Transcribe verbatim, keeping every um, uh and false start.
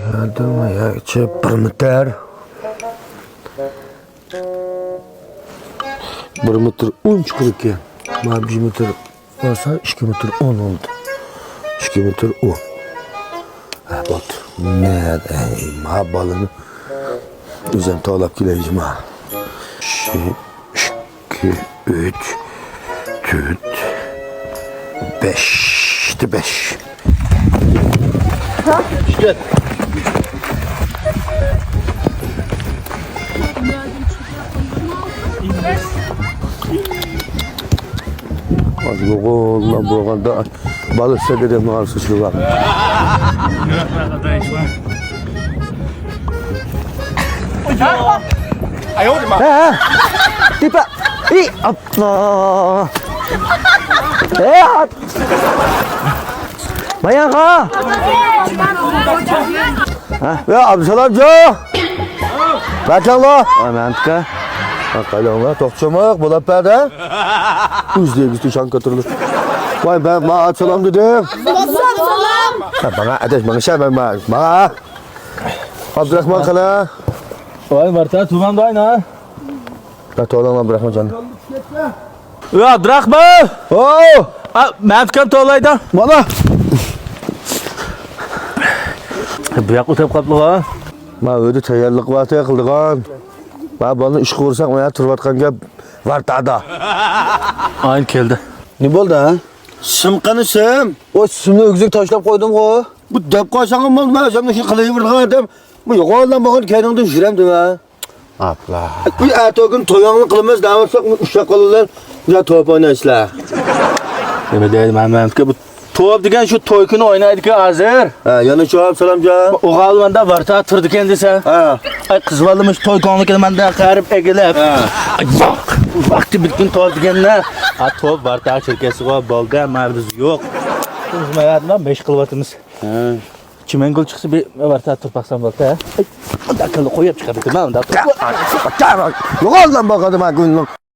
ياچى بىر مېتىر. بىر مېتىر ئون چىقىدىكەن. مانا بىر مېتىر بولسا ئىككى مېتىر ئون بولدى. ئىككى مېتىر ئون. ھە، بولدى. مەن، ئەي، ما بالىنى ئۆزۈم تاۋلاپ كېلەي جۇما. شۇ ئىككى، ئۈچ، تۆت، بەشتە بەش. Log'onlar bo'lganda bola sirgidimni olsa shu vaqt. ھە، ھە. تىپە. ئى، ئاپلا. ئى، ئاپ. بايانغا. ھە، يا ئابدۇسالامجان. بەتەڭلار. ۋاي مەمتىكە. قايلاڭلار، توختىماق بولاپ بەردى. ئۆزلىرىگە تۇشان كۆتۈرۈلۈپ. ۋاي، مەن ماڭا سالام دېدىم. سالام. ماڭا ئاداش، ماڭا شە، ماڭا. ئابدۇراخمان قالا. ۋاي، بارتا، تۇرمامدۇ ئاينا. ھە، توۋلاڭلار، ئابدۇراخمانجان. ئۆ، ئابدۇراخمان! ھو! ئا، مەمتىكەم توۋلايدۇ. مانا. بۇ ياققا ئۆتۈپ قاپتۇغۇ. ما ئۆيدە تەييارلىق بار، تەييار قىلىدىغان. ما بالىنى ئىشقا ئۇرساق، ما تۇرۇۋاتقان گەپ ۋارتادا. ئاينى كەلدى. نېمە بولدى، ھە؟ سىم قېنى سىم؟ ئۇ سىمنى ئۆگزۈك تاشلاپ قويدۇمغۇ. بۇ دەپ قويساڭ بولدى، مەن ئۆزۈمنى شۇ قىلىۋېرىدىغان ئادەم. بۇ يوغانلا بولغان كەينىڭدىن يۈرەمدىمەن. ئاپلا. بۇ ئەتە كۈن تويۇڭنى قىلىمىز دەۋاتساق، ئۇششاق قىلىدىلەر. يا توپ ئوينايسىلەر. نېمە دەيدۇ، مەن، مەنكى بۇ توپ دېگەن شۇ توي كۈنى ئوينايدىكەن ھازىر. ھە، يەنە شۇ ئابدۇسالامجان. ئوغالماندا ۋارتا تۇرىدىكەن دېسە. ھە. ئاي، قىز بالىمىش توي كۆڭلى كېلىمەندە قېرىپ ئېگىلىپ. ھە. ئاي، ۋاق، ۋاقتى بىر كۈن توپ دېگەننە. ئا، توپ ۋارتا چىركەسىغۇ بولدى، ما بىز يوق. بىز مەيەردە مەشىق قىلىۋاتىمىز. ھە. چىمەنگۈل چىقسا بىر ۋارتا تۇرۇپ باقسام بولدى، ھە؟ ئاي، ئۇنداق قىلىپ قويۇپ چىقىدۇ، مانا ئۇنداق. يوغانلا بولغاندا ما گۈلنىڭ.